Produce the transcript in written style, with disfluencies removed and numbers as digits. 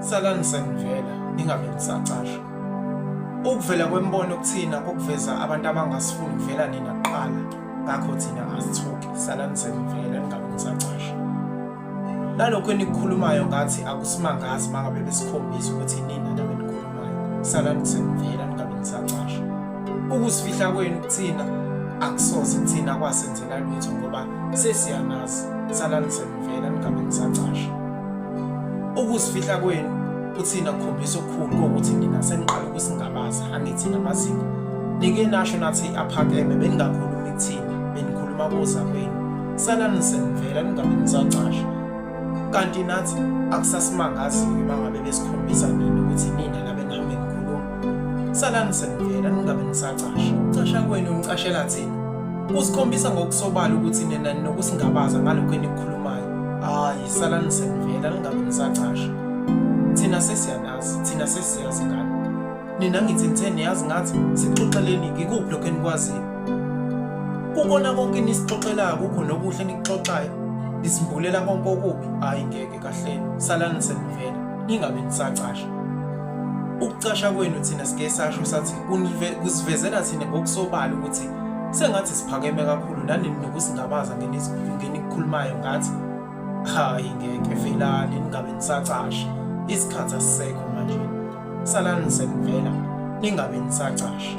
Salani senivela ningabe nisacasha. Ukuvela kwemibono kuthina kokuveza abantu abangasifuni kuvela nina kuqala, ngakho thina asithuki. Salani senivela ningabe nisacasha. Nalokho enikukhulumayo ngathi akusimangazi mangabe besikhombisa ukuthi nina laba enikhulumayo. Salani senivela ningabe nisacasha. Ukuzifihla kwenu kuthina akusoze kuthina kwasenzela lutho ngoba sesiyanazi. Salani senivela ningabe nisacasha. Ukuzifihla kwenu kuthina kukhombisa okukhulu kokuthi nina seniqala ukusingabaza angithi namazinga nike nasho nathi aphakeme beningakhulumi kuthina benikhuluma koza kwenu salani senivela ningabe nisacasha kanti nathi akusasimangazi-ke mangabe besikhombisa nini ukuthi nina laba enihambe nikhuluma salani senivela ningabe nisacasha ucasha kwenu nicashela thina kusikhombisa ngokusobala ukuthi nina ninokusingabaza ngalokho enikukhulumayo hayi salani senivela ningabe nisacasha thina sesiyanazi thina sesiyazi ngani nina ngithi nithe niyazi ngathi sixoxeleni ngikuphi lokho enikwaziyo kukona konke enisixoxelayo kukho nokuhle enikuxoxayo nisimbulela konke okubi hayi ngeke kahleni salani senivela ningabe nisacasha ukucasha kwenu thina sike sasho sathi kusivezela thina ngokusobala ukuthi sengathi siphakeme kakhulu nani ninokusingabaza ngenikukhulumayo ngathi hayi ngeke velani ningabe nisacasha isikhathi asisekho manje salani senivela ningabe nisacasha.